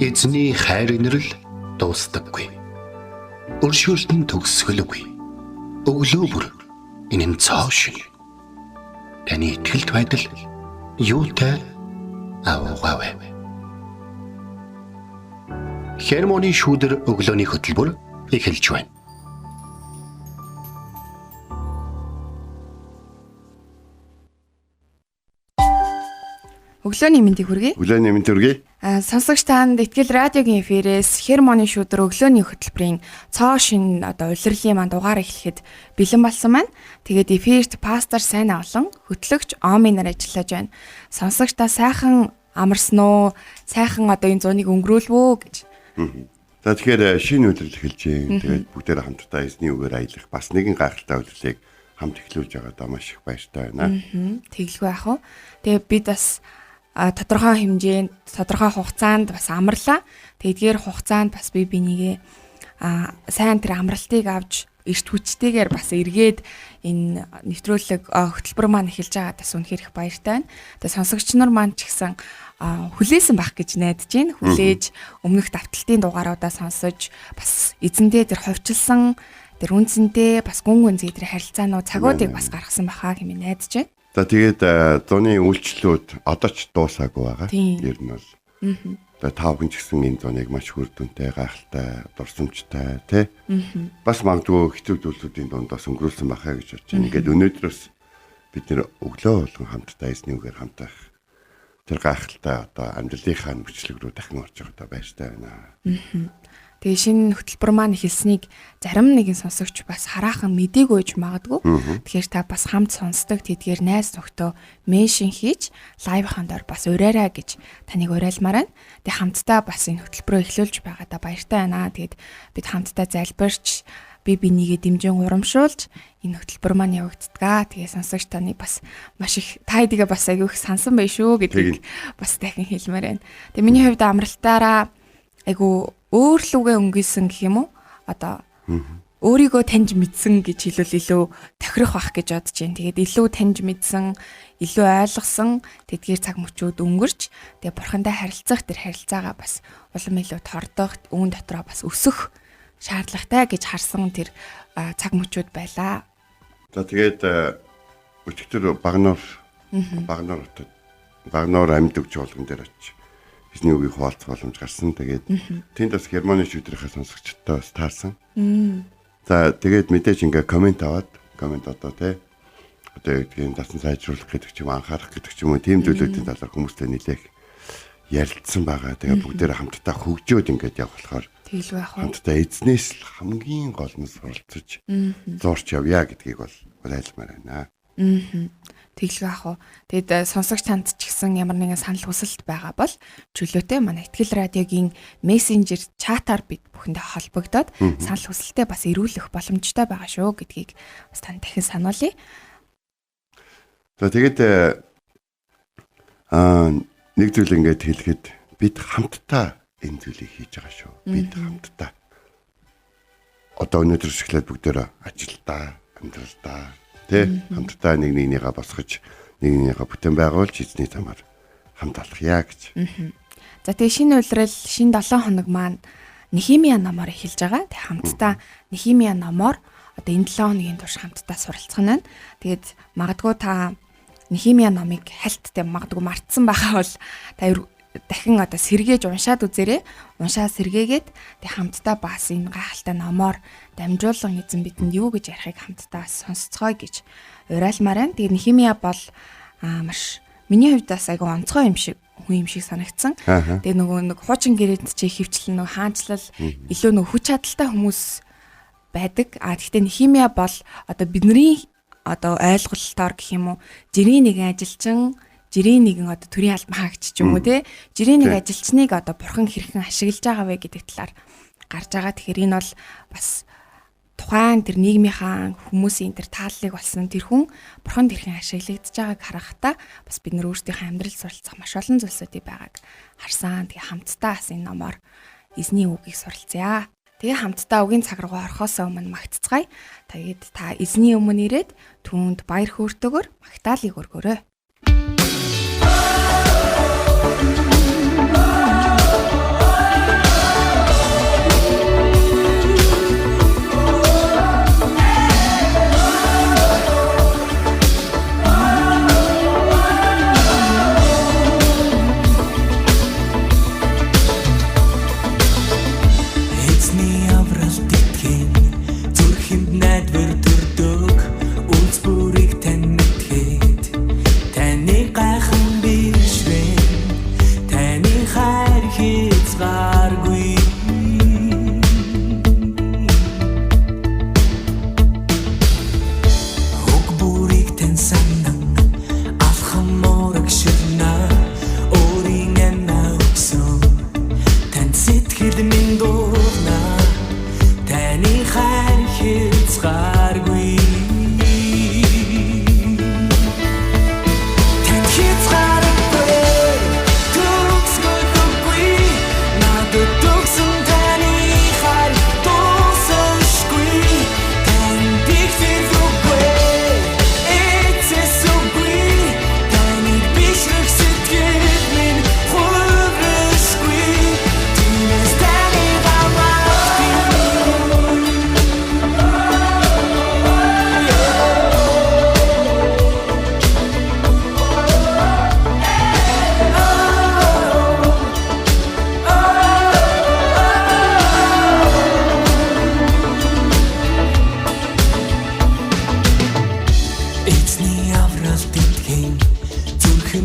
Эзний хайр инрэл дуустдаггүй. Өршөөлт нь төгсгөлгүй. Өглөө бүр энэ нь цоо шин. Таны итгэлт байдал юутай авуугаа вэ? Хермоны шүүдэр өглөөний хөтөлбөр эхэлж байна. Өглөөний мэндийг хүргэе. Өглөөний мэнд хүргэе. Сонсогч танд Итгэл радиогийн эфирээс Хермоны шүүдэр өглөөний хөтөлбөрийн цоо шин одоо улирлын маань дугаар эхлэхэд бэлэн болсон байна. Тэгээд эфирт пастор сайн авлан хөтлөгч Оми нар ажиллаж байна. Сонсогч та сайхан амарсан уу? Сайхан одоо энэ зуныг өнгөрүүлв үү гэж. За, тэгэхээр шинэ улирал эхэлж байна. Тэгээд бүгдээр хамтдаа эзний үгээр аялах бас нэгэн гайхалтай улирлыг хамт эхлүүлж байгаадаа маш их баяртай байна. Тэгэлгүй яах вэ? Тэгээд бид бас тодорхой хэмжээнд, тодорхой хугацаанд бас амарлаа. Тэдгээр хугацаанд бас би бинийгээ сайн тэр амралтыг авч эрт хүчтэйгээр бас эргээд энэ нэвтрүүлэг хөтөлбөр маань эхэлж байгаа бас үнэхээр их баяртай байна. Тэгээ сонсогч нар маань ч гэсэн хүлээсэн байх гэж найдаж байна. Хүлээж өмнөх давталтын дугааруудаа сонсож бас эзэндээ тэр хувьчилсан тэр үнцэнтэй бас гүн гүнзгий тэр харилцаанууд цагуудыг бас гаргасан байхаа хэмээн найдаж байна. За, тэгээд зуны үйлчлүүд одоо ч дуусаагүй байгаа. Ер нь бол. За, та бүхэн ч гэсэн энэ зуныг маш үр дүнтэй, гайхалтай, дурсамжтай тий. Бас магадгүй хэцүү зүйлүүдийн дунд бас өнгөрүүлсэн байхаа гэж бодож байна. Ингээд өнөөдрөөс бид нэр өглөө болгон хамтдаа эзний үгээр хамтаах тэр гайхалтай одоо амьдралынхаа нөхцөл рүү дахин орж байгаадаа баяртай байна. Тэгээ шинэ хөтөлбөр маань эхэлснийг зарим нэгэн сонсогч бас хараахан мдээгүй байж магадгүй. Тэгэхээр та бас хамт сонсдог тэдгээр найз нөхдөө меншн хийж лайвхан дор бас ураарай гэж таныг уриалмаар байна. Тэгээ хамтдаа бас энэ хөтөлбөрөө эхлүүлж байгаадаа баяртай байна. Тэгээд бид хамтдаа залбирч би бинийгээ дэмжин урамшуулж энэ хөтөлбөр маань явагддаг. Тэгээ сонсогч таны бас маш их та хэдийгээ бас айгүй их сансан байх шүү гэдгийг бас дахин хэлмээр байна. Тэгээ миний хувьд амралтаараа айгүй өөрлөгөө өнгөсөн гэх юм уу? Одоо өөрийгөө таньж мэдсэн гэж хэлвэл илүү тохирох байх гэж бодож байна. Тэгээд илүү таньж мэдсэн, илүү ойлгосон тэдгээр цаг мөчүүд өнгөрч тэгээ бурхантай харилцах тэр харилцаагаа бас улам илүү тордох, үүн дотроо бас өсөх шаардлагатай гэж харсан тэр цаг мөчүүд байлаа. За, тэгээд өчигдөр Багнуур хотод Багнуур амьд өгч чуулган дээр очиж эзний үгийг хуваалцах боломж гарсан. Тэгээд тэнд бас Германы шүүдрийнхээ сонсогчдтой бас таарсан. За, тэгээд мэдээж ингээ комент аваад, комент одоо тий одоо юу гэдгийг засан сайжруулах гэдэг ч юм, анхаарах гэдэг ч юм уу, тийм зүйлүүдийн талаар хүмүүстэй нэлээх ярилцсан байгаа. Тэгээд бүгдээр хамтдаа хөгжөөд ингээд явах болохоор Тэгэлгүй яах вэ? Хамтдаа эзнээс л хамгийн гол нь суралцаж зурч явъя гэдгийг бол уриалмаар байна. Тэгэлгүй яах вэ? Тэгэд сонсогч танд ч гэсэн ямар нэгэн санал хүсэлт байгаа бол чөлөөтэй манай Итгэл радиогийн мессенжер чатаар бид бүхэндээ холбогдоод санал хүсэлтээ бас ирүүлэх боломжтой байгаа шүү гэдгийг бас танд дахин сануулъя. За, тэгээд нэг зүйл ингээд хэлэхэд бид хамтдаа энэ зүйлийг хийж байгаа шүү. Бид хамтдаа. Одоо өнөөдрөөс эхлээд бүгдээрээ ажилдаа, амьдралдаа тий хамтдаа нэг нэгнийгээ босгож, нэг нэгнийгээ бүтэн байгуулж эзний замаар хамт алхъя гэж. За, тэгээ шинэ улирал, шинэ 7 хоног маань Нехимия номоор эхэлж байгаа. Тэгээ хамтдаа Нехимия номоор одоо энэ 7 хоногийн турш хамтдаа суралцах нь байна. Тэгээд магадгүй та Нехимия номыг хальттай магадгүй мартсан байхаа бол та дахин одоо сэргээж уншаад үзээрэй. Уншаа сэргээгээд тэг хамтдаа бас энэ гайхалтай номоор дамжуулан эзэн бидэнд юу гэж ярихыг хамтдаа сонсцгоё гэж уриалмаар байна. Тэгээд Нехимия бол маш миний хувьд бас айгүй онцгой юм шиг хүн юм шиг санагдсан. Тэгээ нөгөө нэг хуучин гэрээнд чи хөвчлэн нөгөө хаанчлал илүү нөгөө хүч чадалтай хүмүүс байдаг. А гэхдээ Нехимия бол одоо бидний одоо ойлголтоор гэх юм уу, жирийн нэгэн ажилчин, жирийн нэгэн одоо төрийн албан хаагч ч юм уу те, жирийн нэг ажилчныг одоо бурхан хэрхэн ашиглаж байгаа вэ гэдэг талаар гарч байгаа. Тэгэхээр энэ бол бас тухайн тэр нийгмийнхаа хүмүүсийн тэр тааллыг болсон тэр хүн бурхан тэрхэн ашиглагдж байгааг харахтаа бас бид нар өөрсдийнхөө амьдрал суралцах маш олон зүйлсүүдийг байгааг харсан. Тэгээ хамтдаа бас энэ номоор эзний үгийг суралцъя. Тэгээ хамтдаа үгийн цаг руу орохоос өмнө магтцгаая. Тэгээд та эзний өмнө ирээд түүнд баяр хөөртэйгээр магтаалыг өргөөрэй.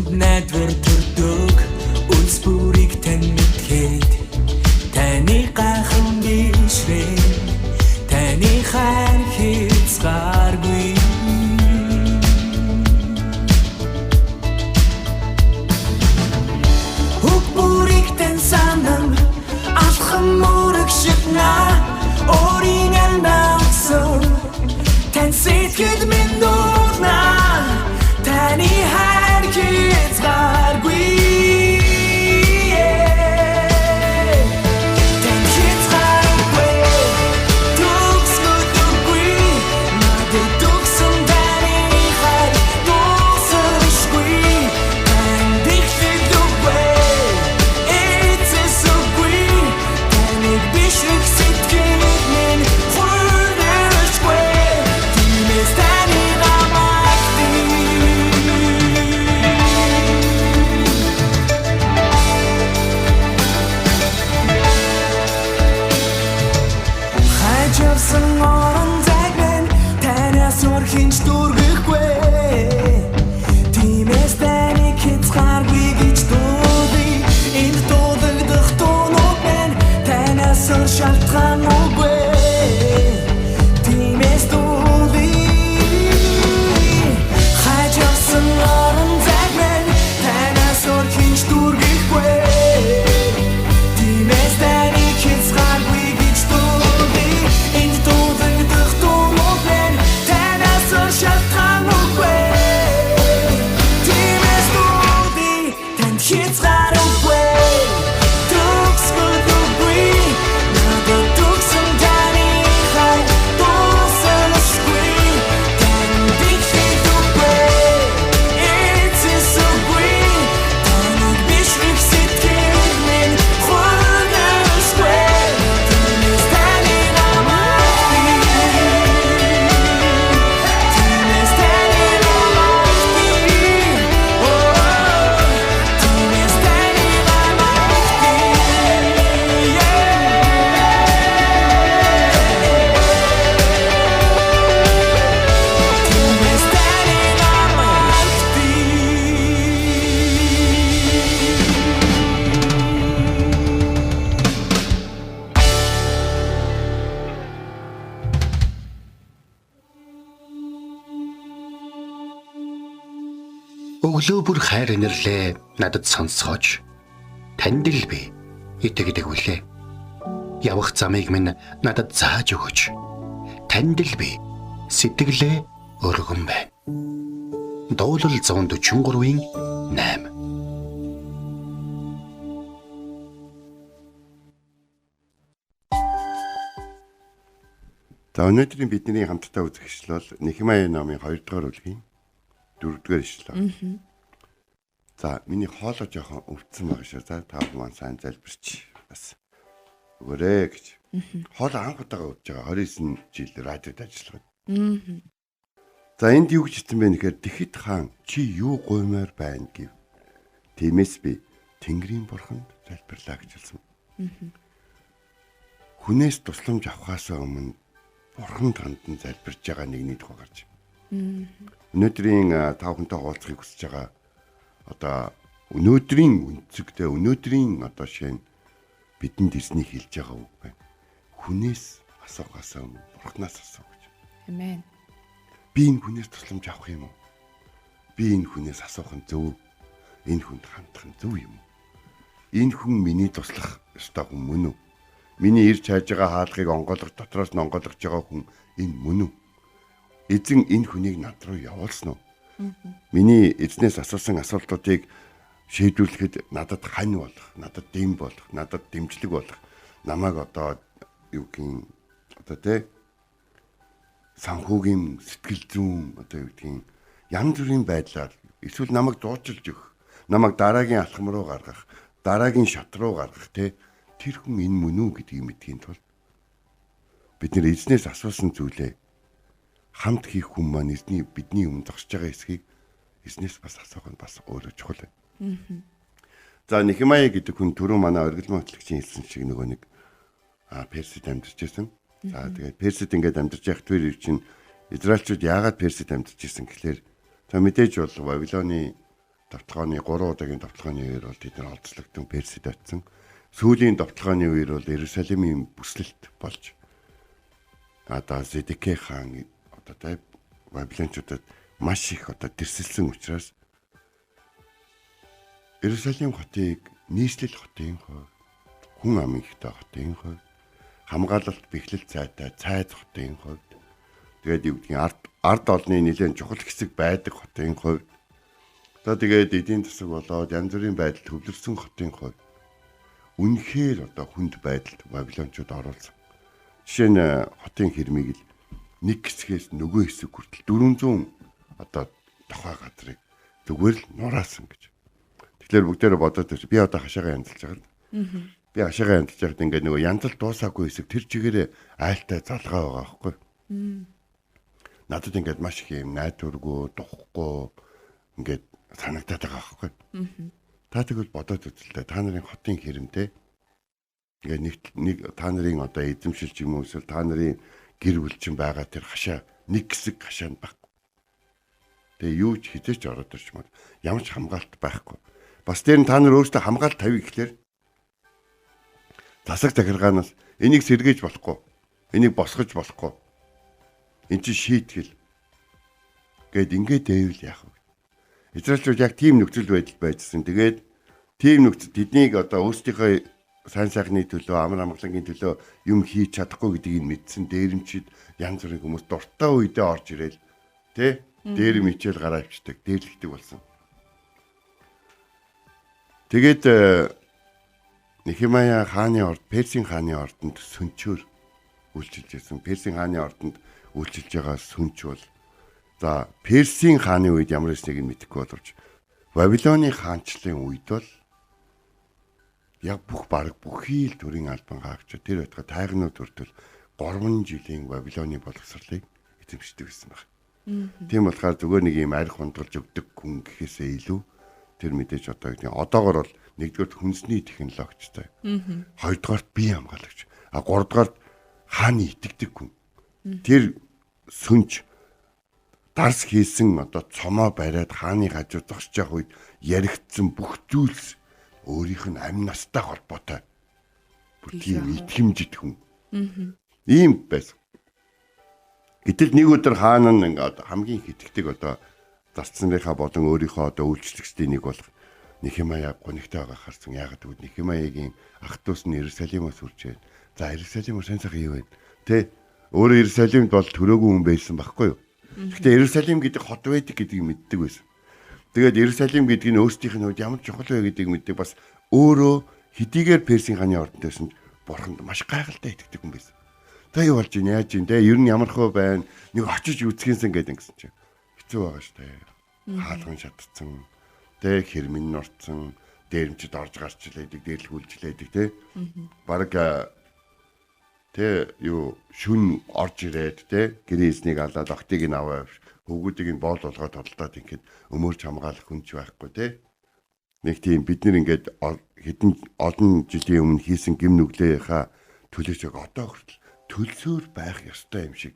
Зүрхэнд найдвар төрдөг, үлс бүрийг тань мэдхэд таны гайхан бишрэн, таны хайр хязгааргүй. Үг бүрийг тань санан алхам мөрөг шиг на өөрийн альмаа өгсөн. Тань сэтгэл минь дуулна, таны хайр хязгааргүй. Тань хязгааргүй, төгсгөлгүй, надад өгсөн таны хайр дуусахгүй. Танд эхлэл үгүй, эцэс үгүй, таныг бишрэх сэтгэл минь хүрнэшгүй. Тиймээс таныг амлах. Хайж явсан орон зайг минь танаас өөр хэн ч дүүргэхгүй. Тиймээс таныг хязгааргүй гэж дуудъя. Энд дуудагдах дуунууд минь танаас өөр шалтгаан үгүй. Тиймээс дуудъя. Хайж явсан орон зайг минь танаас өөр хэн ч дүүргэхгүй. Тиймээс таныг хязгааргүй гэж дуудъя. Энд дуудагдах дуунууд минь танаас өөр шалтгаан үгүй. Тиймээс дуудъя. Танд хязгаар үгүй, төгсгөл үгүй, надад өгсөн таны хайр дуусахгүй. Танд эхлэл үгүй, эцэс үгүй, таныг бишрэх сэтгэл минь хүрнэшгүй. Тиймээс таныг амлах. Тиймээс таныг амлах. Тиймээс таныг амлах. Тиймээс таныг амлах. Өглөө бүр хайр инэрлээ надад сонсгооч. Танд л би итгэдэг үлээ. Явах замыг минь надад зааж өгөөч. Танд л би сэтгэлээ өргөн байна. Дуулал 143-ийн 8. За, өнөөдрийн бидний хамтдаа үзэх ишлэл бол Нехемия номын 2 дугаар бүлгийн 4 дугаар ишлэл. За, миний хоолой жоохон өвдсөн байгаа шүү. За, та бүхэн маань сайн залбирч бас өгөөрэй гэж. Хоолой анх удаага өвдөж байгаа. 29 жил радиод ажиллаад. За, энд юу гэж хэлсэн бэ нэхэр Тэгэхэд хаан чи юу гуймаар байна гэв. Тиймээс би Тэнгэрийн бурханд залбирлаа гэж хэлсэн. Хүнээс тусламж авахаас өмнө бурханд хандан залбирж байгаа нэгний тухай гарч. Өнөөдрийн та бүхэнтэй хуваалцахыг хүсэж байгаа одоо өнөөдрийн өнцөгтэй өнөөдрийн одоо шинэ бидэнд ирснийг хэлж байгаа үг байна. Хүнээс асуухаас өмнө бурхнаас асуу гэж. Амен. Би энэ хүнээс тусламж авах юм уу? Би энэ хүнээс асуух нь зөв үү? Энэ хүнд хандах нь зөв юм уу? Энэ хүн миний туслах ёстой хүн мөн үү? Миний ирж хайж байгаа хаалгыг онгойлгох, дотроос нь онгойлгож байгаа хүн энэ мөн үү? Эзэн энэ хүнийг над руу явуулсан уу? Миний эзнээс асуусан асуултуудыг шийдвэрлэхэд надад хань болох, надад дэм болох, надад дэмжлэг болох, намайг одоо юу гин одоо тэ санхүүгийн сэтгэл зүйн одоо юу гэдгийг янз бүрийн байдлаар эсвэл намайг дуучилж өгөх, намайг дараагийн алхам руу гаргах, дараагийн шат руу гаргах тэ тэр хүн энэ мөн үү гэдгийг мэдхийн тулд бид нэр эзнээс асуусан зүйлээ хамт хийх хүн маань эзний бидний өмнө зогсож байгаа эсхийг эзнээс бас асуух нь бас өөрөө чухал байна. За, Нехемия гэдэг хүн түрүү манай оргилмон хөтлөгчийн хэлсэн шиг нөгөө нэг Персид амьдарч байсан. За, тэгээд Персид ингээд амьдарч явах тэр чинь Израильчууд яагаад Персид амьдарч ирсэн гэхлээр за мэдээж бол Вавилоны Давталгааны 3 удаагийн давталгааны үеэр бол тэд нар олзлогдсон Персид очсон. Сүүлийн давталгааны үеэр бол Иерусалимын бүслэлт болж одоо Зедеке хаан одоо тэ Вавилончуудад маш их одоо дэрсэлсэн учраас Иерусалим хотыг нийслэл хотын хувьд, хүн амын ихтэй хотын хувьд, хамгаалалт бэхлэл цайтай цайз хотын хувьд, тэгээд юу гэдгийг ард олны нэлээд чухал хэсэг байдаг хотын хувьд, одоо тэгээд эдийн засаг болоод янз бүрийн байдал төвлөрсөн хотын хувьд үнэхээр одоо хүнд байдалд Вавилончууд оруулсан. Жишээ нь хотын хэрмийг л нэг хэсгээс нөгөө хэсэг хүртэл 400 одоо тохой газрыг зүгээр л нураасан гэж. Тэгэхээр бүгдээрээ бодоод би одоо хашаагаа янзалж байгаа л. Би хашаагаа янзалж байхад ингээд нөгөө янзал дуусаагүй хэсэг тэр чигээрээ айлтай залгаа байгаа байхгүй. Надад ингээд маш их юм найдваргүй, духгүй ингээд санагдаад байгаа байхгүй. Та тэгвэл бодоод үзэлтэй. Та нарын хотын хэрэмтэй ингээд нэг та нарын одоо эзэмшилч юм уу эсвэл та нарын гэр бүл чинь байгаа тэр хашаа нэг хэсэг хашаанд байхгүй. Тэгээ юу ч хизээч ороод ирч мод. Ямар ч хамгаалт байхгүй. Бас тэр нь та нар өөрсдөө хамгаалт тавь гэхлээр засаг захиргаанаас энийг сэргийж болохгүй. Энийг босгож болохгүй. Энд чинь шийтгэл. Гэт ингээд дээвэл яах вэ? Израильчууд яг тийм нөхцөл байдал байжсэн. Тэгээд тийм нөхцөл тэднийг одоо өөрсдийнхөө сайн сайхны төлөө, амар амгалангийн төлөө юм хийж чадахгүй гэдгийг мэдсэн дээрэмчид янз бүрийн хүмүүс дуртай үедээ орж ирээл тэ дээрэм хичээл гараа авчдаг, дээрлэгдэг болсон. Тэгээд Нехемая хааны орд, Персийн хааны ордонд сүнчөөр үйлчилж байсан. Персийн хааны ордонд үйлчилж байгаа сүнч бол за Персийн хааны үед ямар эснийг нь мэдэхгүй боловч Вавилоны хаанчлалын үед бол яг бүх бараг бүхий л төрийн албан гаагч тэр байтугай тайгнууд хүртэл 3 жилийн Вавилоны боловсролыг эзэмшдэг гэсэн баг. Тийм болохоор зүгээр нэг юм арх хунгалж өгдөг хүн гэхээсээ илүү тэр мэдээж одоо гэдэг одоогор бол нэгдүгээрт хүнсний технологичтой. Хоёрдугаарт бие хамгаалагч. А гуравдугаарт хааны итгэдэг хүн. Тэр сүнч дарс хийсэн одоо цомоо бариад хааны хажуу зогсож явах үед яригдсан бүх зүйлс өөрийнх нь амь настай холбоотой. Бүр тийм итгэмжит хүн. Ийм байсан. Гэтэл нэг өдөр хаан нь ингээд хамгийн хитгэдэг одоо зарцсныхаа болон өөрийнхөө одоо үйлчлэгчдийн нэг болох Нехемая гунигтай байгаа харсан. Яагаад гэвэл Нехемаягийн ах дүүс нь Иерусалимаас үржээд. За Иерусалимаар сайн сайхан юу вэ? Тэ өөрөө Иерусалимд бол төрөөгүй хүн байсан байхгүй юу? Гэхдээ Иерусалим гэдэг хот байдаг гэдгийг мэддэг байсан. Тэгээд Иерусалим гэдэг нь өөрсдийнх нь хувьд ямар чухал вэ гэдгийг мэддэг. Бас өөрөө хэдийгээр Персийн хааны ордонд байсан ч бурханд маш гайхалтай итгэдэг хүн байсан. Та юу болж байна? Яаж юм те? Ер нь ямар хөө байна? Нэг очиж үзхийнсэн гэдэг ингэсэн чинь хэцүү байгаа шүү дээ. Хаалган шатцсан. Тэ хэрмэн нурцсан, дээрэмчд орж гарч илээдэг, дээрлэхүүлж илээдэг тэ. Бараг тэ юу шүн орж ирээд тэ гэрээ эзнийг алаад октыг нь аваа хөвгүүдийг нь боол болгоод тодолдоод ингээд өмөрч хамгаалах хүн ч байхгүй тэ. Нэг тийм бид нэр ингээд хэдэн олон жилийн өмнө хийсэн гим нүглийнхаа төлөөс яг одоо хүртэл төлсөөр байх ёстой юм шиг.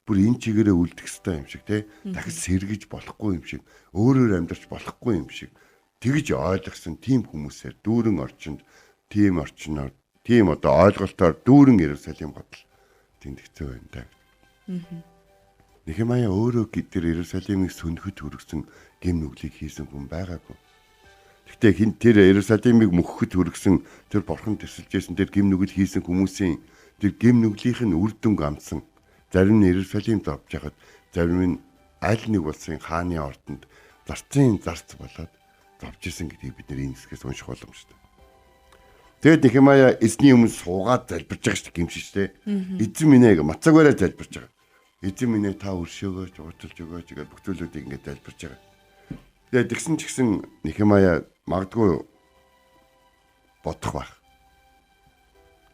Бүр энэ чигээрээ үлдэх ёстой юм шиг тэ. Дахиж сэргэж болохгүй юм шиг, өөрөөр амьдарч болохгүй юм шиг тэгж ойлгосон тийм хүмүүсээр дүүрэн орчинд, тийм орчноор, тийм одоо ойлголтоор дүүрэн Иерусалим хотол тэнд хэцүү байна даа. Нехемая өөрөө тэр Иерусалимыг сөнөхөд хүргэсэн гим нүглийг хийсэн хүн байгаагүй. Гэхдээ хин тэр Иерусалимыг мөхөхөд хүргэсэн тэр бурхан тэрсэлжсэн тэр гим нүгэл хийсэн хүмүүсийн тэр гим нүглийнх нь үр дүнг амсан. Зарим нь Иерусалимд зовж байхад, зарим нь аль нэг улсын хааны ордонд зарцын зарц болоод зовж исэн гэдгийг бид нэр энэ хэсгээс унших боломжтой. Тэгээд Нехемая эзний өмнө суугаад залбирч байгаа шүү дээ гимшиж тэ. Эзэн минь ээ мацаагаараа залбирч байгаа. Эзэн минь ээ та өршөөгөөч, уучлж өгөөч гэж бүх зүйлүүдийг ингээд залбирч байгаа. Тэгээд тэгсэн ч гэсэн Нехемая магадгүй бодох байх.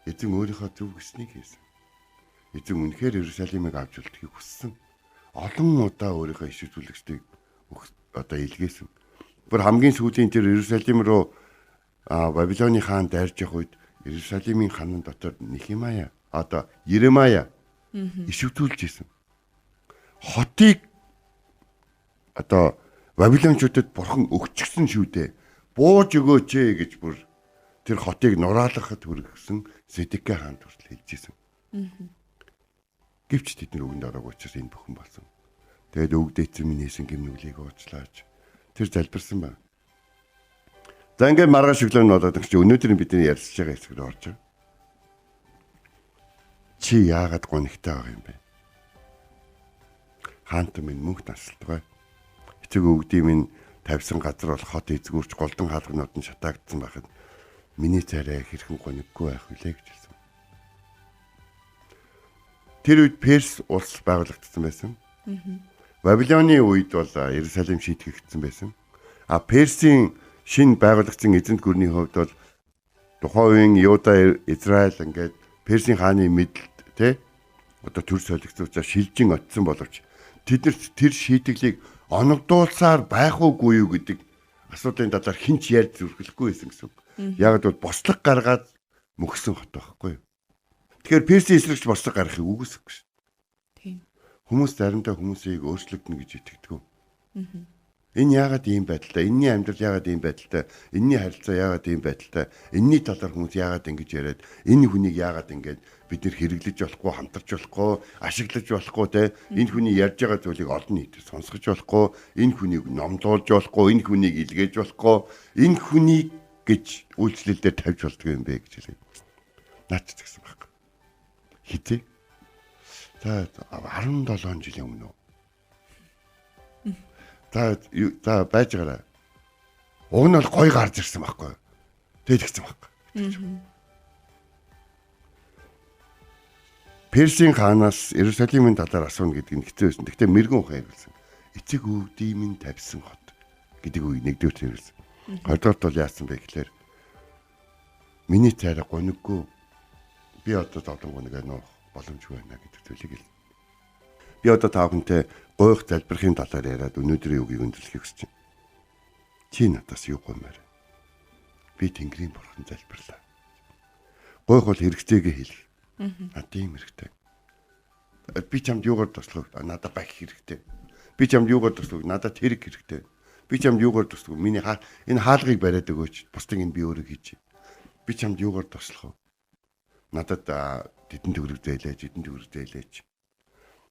Эзэн өөрийнхөө зөв хүснийг хийсэн. Эзэн үнэхээр Иерусалимыг авч үлдэхийг хүссэн. Олон удаа өөрийнхөө иш үзүүлэгчдийг одоо илгээсэн. Бүр хамгийн сүүлийн тэр Иерусалим руу Вавилоны хаан дайрж явах үед Иерусалимын ханан дотор Нехемая одоо Еремая иш үзүүлж исэн. Хотыг одоо Вавилончуудад бурхан өгчихсөн шүү дээ. Бууж өгөөч ээ гэж бүр тэр хотыг нураалгахад хүргэсэн Седекия хаанд хүртэл хэлж исэн. Гэвч тэд нар үгэнд ороогүй учраас энэ бүхэн болсон. Тэгээд өвгдээцэн минь хийсэн гэм нүглийг уучлаач. Тэр залбирсан ба. За ингээд маргааш өглөө нь болоод чи өнөөдөр бидний ярьсаж байгаа хэсэг рүү орж байгаа. Чи яагаад гонигтай байгаа юм бэ? Хаант минь мөнх насалтгай. Эцэг өвгдийн минь тавьсан газар бол хот эзгүүрч голдон хаалганууд нь шатаагдсан байхад миний царай хэрхэн гониггүй байх вүлээ гэж хэлсэн. Тэр үед Перс улс байгуулагдсан байсан. Вавилоны үед бол Иерусалим шийтгэгдсэн байсан. А Персийн шинэ байгуулагдсан эзэнт гүрний хувьд бол тухайн үеийн Юда, Израиль ингээд Персийн хааны мэдлэлд тэ одоо төр солигдсон учраас шилжин очсон боловч тэднэрт тэр шийтгэлийг оногдуулсаар байх уугүй юу гэдэг асуудлын талаар хэн ч ярьж зүрхлэхгүй байсан гэсэн үг. Яг бол бослог гаргаад мөхсөн хот байхгүй юу? Тэгэхээр Персийн эсрэгч бослог гаргахыг үгүйсэхгүй шин. Тийм. Хүмүүс заримдаа хүмүүсийг өөрчлөгдөнө гэж итгэдэг. Энэ яагаад ийм байдалтай? Энийний амьдрал яагаад ийм байдалтай? Энийний харилцаа яагаад ийм байдалтай? Энийний талаар хүмүүс яагаад ингэж яриад, энэ хүнийг яагаад ингэж бид нэр хэрэглэж болохгүй, хамтарч болохгүй, ашиглаж болохгүй те? Энэ хүний ярьж байгаа зүйлийг олон нийтэд сонсгож болохгүй, энэ хүнийг номлуулж болохгүй, энэ хүнийг илгээж болохгүй, энэ хүнийг гэж үйлчлэл дээр тавьж болдгоо юм бэ гэж хэлээ. Наач тэгсэн байхгүй. Хизээ. За 17 жилийн өмнө. За байж байгаарай. Уг нь бол гой гарч ирсэн байхгүй. Тэгэл гисэн байхгүй. Персийн хаанаас Иерусалимын талаар асууна гэдэг нь хэцүү байсан. Гэхдээ мэрэгэн ухаан хэрэглэсэн. Эцэг өвдийн минь тавьсан хот гэдэг үг нэгдүгээр хэрэглэсэн. Хоёрдугаарт бол яасан бэ гэхээр миний царай гониггүй би одоо зовлон гонигаа нуух боломжгүй байна гэдэг зүйлийг хэлсэн. Би одоо та бүхэнтэй гойх залбирахын талаар яриад өнөөдрийн үгийг өндөрлөхийг хүсэж байна. Чи надаас юу гуймаар? Би Тэнгэрийн бурхан залбирлаа. Гойх бол хэрэгцээгээ хэлэх. Надад ийм хэрэгтэй. Би чамд юугаар туслах вэ? Надад бах хэрэгтэй. Би чамд юугаар туслах вэ? Надад тэрэг хэрэгтэй. Би чамд юугаар туслах вэ? Миний энэ хаалгыг бариад өгөөч. Бусдыг нь би өөрөө хийж. Би чамд юугаар туслах вэ? Надад тэдэн төгрөг зээлээч, эдэн төгрөг зээлээч.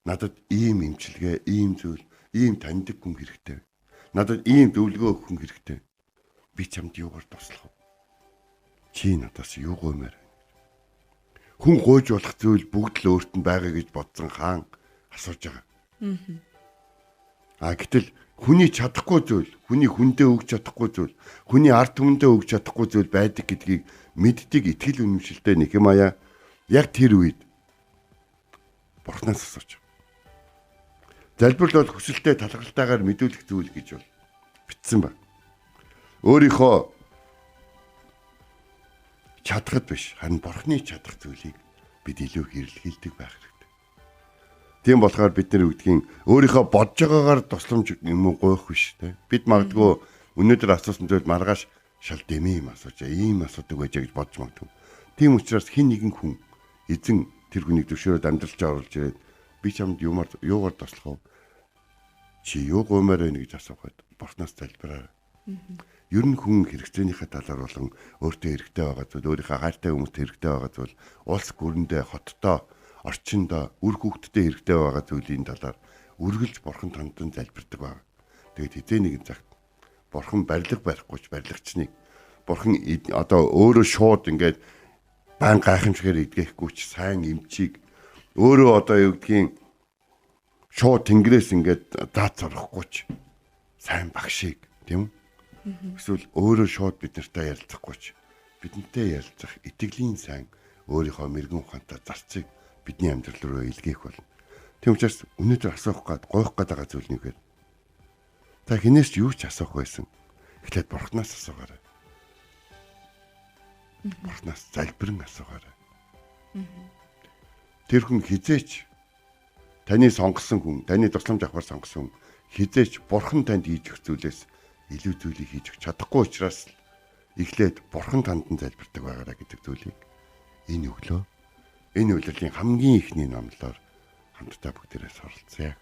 Надад ийм эмчилгээ, ийм зүйл, ийм таньдаг хүн хэрэгтэй. Надад ийм зөвлөгөө өгөх хүн хэрэгтэй. Би чамд юугаар туслах вэ? Чи надаас юу гуймаар байна? Хүн гуйж болох зүйл бүгд л өөрт нь байгаа гэж бодсон хаан асууж байгаа. А гэтэл хүний чадахгүй зүйл, хүний хүндээ өгч чадахгүй зүйл, хүний ард түмэндээ өгч чадахгүй зүйл байдаг гэдгийг мэддэг итгэл үнэмшилтэй Нехемая яг тэр үед Бурханаас асууж. Залбирал бол хүсэлтэд талархалтайгаар мэдүүлэх зүйл гэж бол бичсэн байна. Өөрийнхөө чадхад биш, харин Бурхны чадах зүйлийг бид илүү хэрэглэдэг байх хэрэгтэй. Тийм болохоор бид нар үгдгийн өөрийнхөө бодож байгаагаар тусламж юм уу гуйх биш те. Бид магадгүй өнөөдөр асуусан зүйл маргааш шал дэмий юм асууж, ийм асуудаг байж гэж бодож магадгүй. Тийм учраас хэн нэгэн хүн эзэн тэр хүнийг зөвшөөрөөд амьдралд оруулж ирээд би чамд юугаар туслах вэ? Чи юу гуймаар байна гэж асуухад Бурханаас залбираа. Ер нь хүн хэрэгцээнийхээ талаар болон өөртөө хэрэгтэй байгаа зүйл, өөрийнхөө хайртай хүмүүст хэрэгтэй байгаа зүйл, улс гүрэндээ, хотдоо, орчиндоо, үр хүүхдтэй хэрэгтэй байгаа зүйлийн талаар үргэлж Бурхан тандан залбирдаг байна. Тэгээд хэзээ нэгэн цагт Бурхан барилга барихгүй ч барилгачныг Бурхан одоо өөрөө шууд ингээд байн гайхамшигаар идгээхгүй ч сайн эмчийг өөрөө одоо юу гэдгийг шууд тэнгэрээс ингээд заац орохгүй ч сайн багшийг тийм үү? Эсвэл өөрөө шууд бид нартай ярилцахгүй ч бидэнтэй ярилцах итгэлийн сайн өөрийнхөө мэрэгэн ухаантай зарцыг бидний амьдрал руу илгээх болно. Тийм учраас өнөөдөр асуух гад гойх гад байгаа зүйл нь юу гэхээр та хинээс ч юу ч асуух байсан. Эхлээд Бурханаас асуугаарай. Бурханаас залбирэн асуугаарай. Тэр хүн хизээч таны сонгосон хүн, таны тусламж авахар сонгосон хүн хизээч Бурхан танд хийж өгөх зүйлээс илүү зүйлийг хийж өгч чадахгүй учраас эхлээд Бурхан танд нь залбирдаг байгаарай гэдэг зүйлийг энэ өглөө энэ улирлын хамгийн эхний номлолоор хамтдаа бүгдээрээ суралцъя.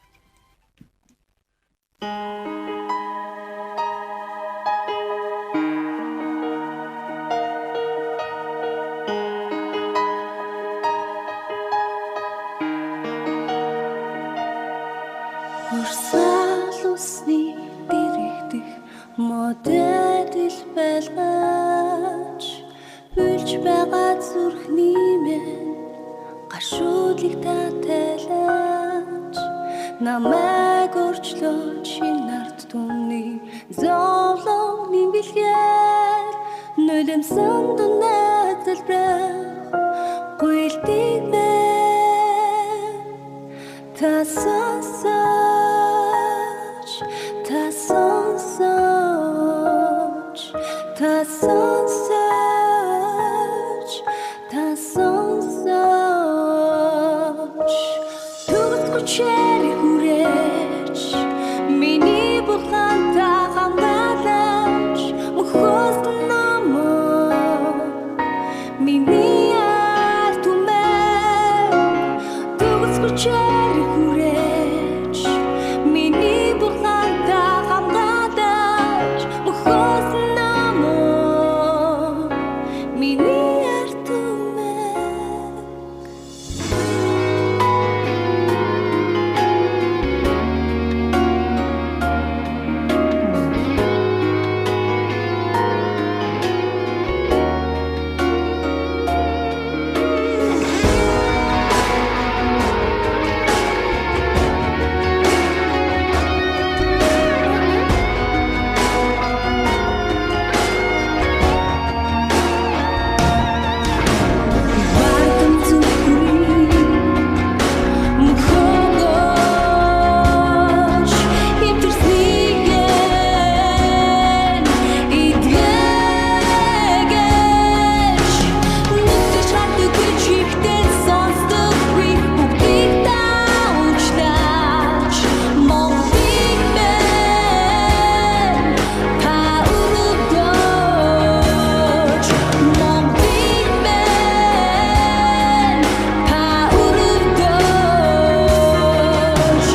Байлгаач хүлж байгаа зүрхний минь гашуудлыг та тайлаач, намайг өөрчлөөч нарт түмний зовлон бэлгээр нулимсан дунаа залбирах гуйлтыг мэн та сонсооч, та сонсооч, та сонсооч, та сонсооч. Төгс хүчээр хүрээч миний бурхан, та хамгаалаач мөхөөс намайг миний ард түмэн. Төгс хүчээр хүрээч миний бурхан, та хамгаалаач мөхөөс намайг миний ард түмэн. Бардам зүрхний мөхөөгөөч хэмтэрснийг эдгээгээч, нүдэж хардаг гэж ихтэй сонсдоггүй бүгдийг та уучлаач. Монголыг мэн та өрөвдөөч, Монголыг мэн та өрөвдөөч.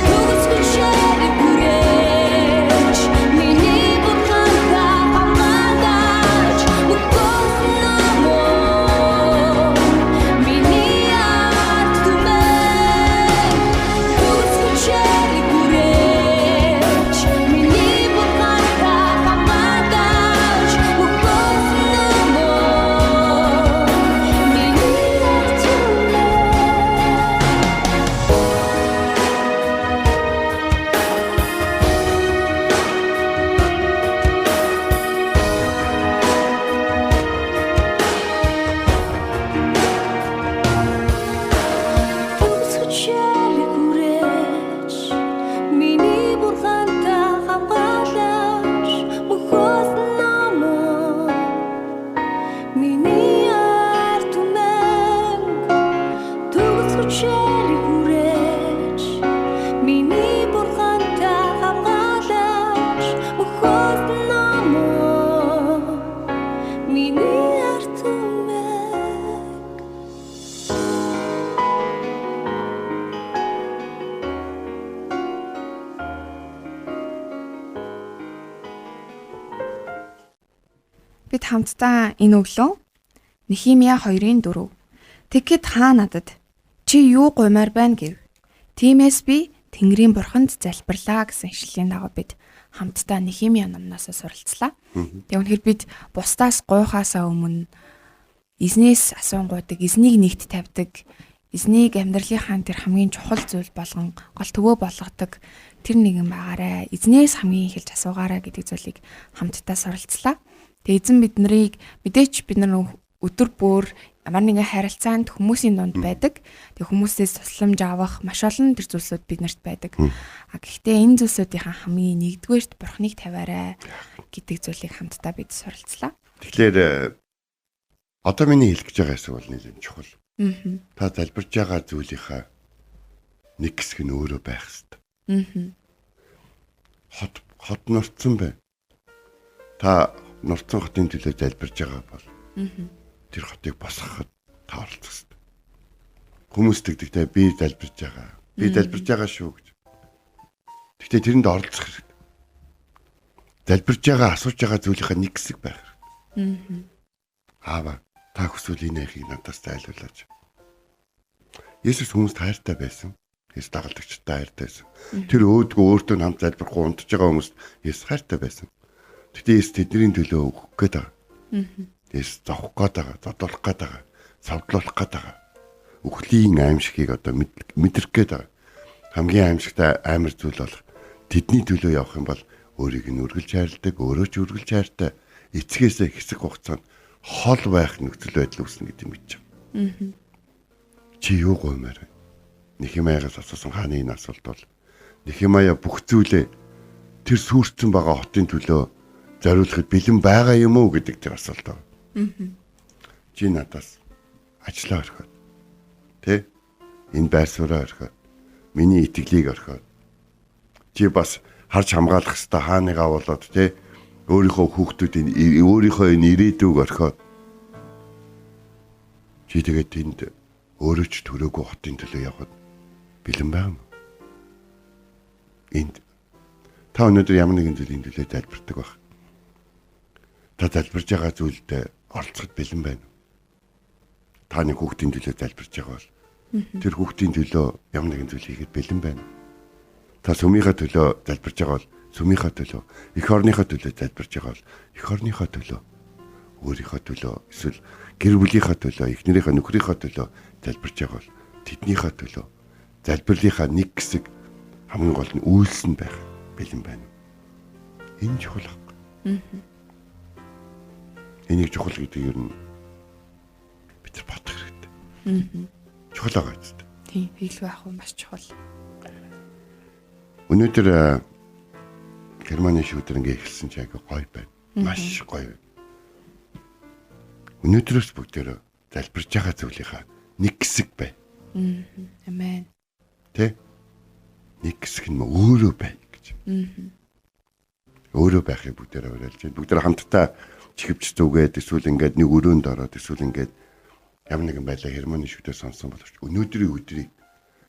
Төгс хүчээр хүрээч миний бурхан, та хамгаалаач мөхөөс намайг миний ард түмэн. Төгс хүчээр хүрээч миний бурхан, та хамгаалаач мөхөөс намайг миний ард түмэн. Төгс хүчээр хүрээч миний бурхан, та хамгаалаач мөхөөс намайг миний ард түмэн. Төгс хүчээр хүрээч миний бурхан, та хамгаалаач мөхөөс намайг миний ард түмэн. Бид хамтдаа энэ өглөө Нехимия 2-4. Тэгэхэд хаа надад чи юу гуймаар байна гэв. Тиймээс би Тэнгэрийн бурханд залбирлаа гэсэн ишлэлийн дагуу бид хамтдаа Нехимия номноос суралцлаа. Тэгээ үнэхээр бид бусдаас гуйхаасаа өмнө эзнээс асуунгуудаг, эзнийг нэгт тавьдаг, эзнийг амьдралынхаа тэр хамгийн чухал зүйл болгон гол төвөө болгодог тэр нэгэн байгаарэ. Эзнээс хамгийн эхэлж асуугаарай гэдэг зүйлийг хамтдаа суралцлаа. Тэгээ эзэн бид нарыг мэдээч бид нар өдөр бүр ямар нэгэн харилцаанд хүмүүсийн дунд байдаг. Тэгээ хүмүүсээс тусламж авах маш олон тэр зүйлсүүд бид нарт байдаг. А гэхдээ энэ зүйлсүүдийн хамгийн нэгдүгээрт Бурхныг тавиарай гэдэг зүйлийг хамтдаа бид суралцлаа. Тэгэхээр одоо миний хэлэх гэж байгаа хэсэг бол нэлээд чухал. Та залбирч байгаа зүйлийнхаа нэг хэсэг нь өөрөө байх ёстой. Хот нурцсан бай. Та нурцсан хотын төлөө залбирч байгаа бол тэр хотыг босгоход та оролцох ёстой. Хүмүүс тэгдэг те, би залбирч байгаа. Би залбирч байгаа шүү гэж. Гэхдээ тэрэнд оролцох хэрэгтэй. Залбирч байгаа, асууж байгаа зүйлийнхаа нэг хэсэг байх хэрэгтэй. Аава, та хүсвэл энэ айхыг надаас зайлуулаач. Есүс хүмүүст хайртай байсан. Есүс дагалдагчдад хайртай байсан. Тэр өөдгөө өөртөө хамт залбирахгүй унтж байгаа хүмүүст Есүс хайртай байсан. Тэгтээ Есүс тэдний төлөө өгөх гээд байгаа. Есүс зовх гээд байгаа, зодуулах гээд байгаа, савдлуулах гээд байгаа. Үхлийн аимшигыг одоо мэдрэх гээд байгаа. Хамгийн аимшигтай амар зүйл болох тэдний төлөө явах юм бол өөрийг нь үргэлж хайрладаг, өөрөө ч үргэлж хайртай эцгээсээ хэсэг хугацаанд хол байх нөхцөл байдал үүснэ гэдэг юм мэдэж байгаа. Чи юу гуймаар вэ? Нехемаягаас асуусан хааны энэ асуулт бол Нехемая бүх зүйлээ тэр сүрцэн байгаа хотын төлөө зориулахад бэлэн байгаа юм уу гэдэг тэр асуулт байна. Чи надаас ажлаа орхиод, тэ? Энэ байр сууриа орхиод, миний итгэлийг орхиод, чи бас харж хамгаалах хэвээр хааныгаа болоод, тэ? Өөрийнхөө хүүхдүүдийн өөрийнхөө энэ ирээдүг орхиод, чи тэгээд тэнд өөрөө ч төрөөгүй хотын төлөө явхад бэлэн байгаа юм. Энд та өнөөдөр ямар нэгэн зүйлийн төлөө залбирдаг байх. Та залбирж байгаа зүйлд оролцоход бэлэн байна уу? Та нэг хүүхдийн төлөө залбирж байгаа бол тэр хүүхдийн төлөө ямар нэгэн зүйл хийхэд бэлэн байна уу? Та сүмийнхаа төлөө залбирж байгаа бол сүмийнхаа төлөө, эх орныхоо төлөө залбирж байгаа бол эх орныхоо төлөө, өөрийнхөө төлөө, эсвэл гэр бүлийнхаа төлөө, эхнэрийнхээ нөхрийнхөө төлөө залбирж байгаа бол тэднийхээ төлөө залбирлынхаа нэг хэсэг хамгийн гол нь үйлс нь байх бэлэн байна. Энэ чухал ах. Энийг чухал гэдэг ер нь бид нар бодох хэрэгтэй. Чухал байгаа биз дээ. Тийм, хэлгүй ах уу маш чухал. Өнөөдөр Германы шүүдэр ингээ эхэлсэн чи айгүй гоё байна. Маш гоё. Өнөөдрөөс бүгдээрээ залбирж байгаа зүйлийнхаа нэг хэсэг бай. Амен. Тэ? Нэг хэсэг нь өөрөө бай гэж. Өөрөө байхыг бүгдээрээ уриалж байна. Бүгдээрээ хамтдаа чихвч зүгээд эсвэл ингээд нэг өрөөнд ороод эсвэл ингээд ямар нэгэн байдлаар Германы шүдээр сонсон боловч өнөөдрийн өдрийг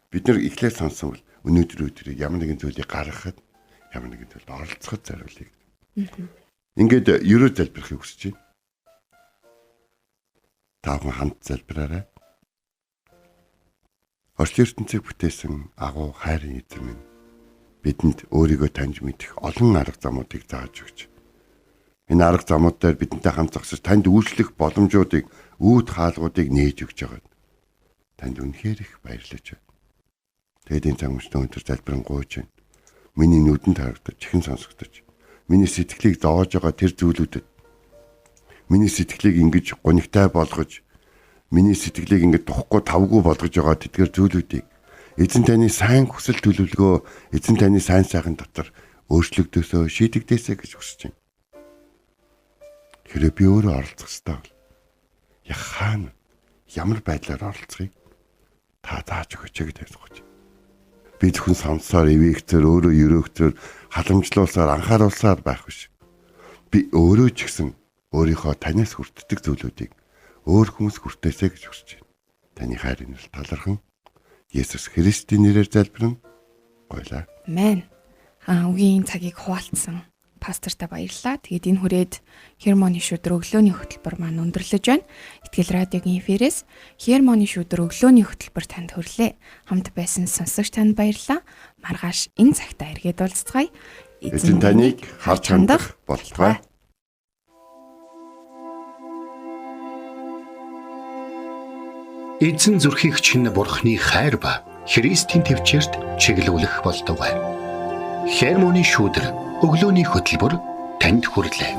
бид нар эхлээд сонсон бол өнөөдрийн өдрийг ямар нэгэн зүйлийг гаргахад, ямар нэгэн зүйлд оролцоход зориулъя. Ингээд ерөө залбирахыг хүсэж байна. Та бүхэн хамт залбираарай. Орчин ертөнцийг бүтээсэн агуу хайрын эзэн минь бидэнд өөрийгөө таньж мэдэх олон арга замуудыг зааж өгч, энэ арга замууд дээр бидэнтэй хамт зогсож танд үйлчлэх боломжуудыг, үүд хаалгуудыг нээж өгч байгаад танд үнэхээр их баярлаж байна. Тэгээд энэ цаг мөчтөө өндөр залбирэн гуйж байна. Миний нүдэнд харагдаж, чихэн сонсогдож, миний сэтгэлийг зовоож байгаа тэр зүйлүүдэд, миний сэтгэлийг ингэж гунигтай болгож, миний сэтгэлийг ингэж тухгүй тавгүй болгож байгаа тэдгэр зүйлүүдийг эзэн таны сайн хүсэл төлөвлөгөө, эзэн таны сайн сайхан дотор өөрчлөгдөөсөө, шийдэгдээсэй гэж хүсэж байна. Хэрвээ би өөрөө оролцох ёстой бол яг хаана ямар байдлаар оролцохыг та зааж өгөөч гэж тайлбарлаж. Би зөвхөн сонсоор, ивээгцээр, өөрөө өрөөгцөөр, халамжлуулсаар, анхааруулсаар байх биш. Би өөрөө ч гэсэн өөрийнхөө танаас хүртдэг зүйлүүдийг өөр хүмүүс хүртээсэй гэж хүсэж байна. Таны хайр инрэл талархан Есүс Христийн нэрээр залбирэн гойлаа. Амен. Үгийн цагийг хуваалцсан пастортай баярлалаа. Тэгээд энэ хүрээд Хермоны шүдэр өглөөний хөтөлбөр маань өндөрлөж байна. Итгэл радиогийн эфирээс Хермоны шүдэр өглөөний хөтөлбөр танд хүрлээ. Хамт байсан сонсогч танд баярлалаа. Маргааш энэ цагтаа эргээд уулзцгаая. Эзэн таныг харж хандах болтугай. Эзэн зүрхийг чинь Бурхны хайр ба Христийн төвчөрт чиглүүлэх болтугай. Хермоны шүүдэр өглөөний хөтөлбөр танд хүрлээ.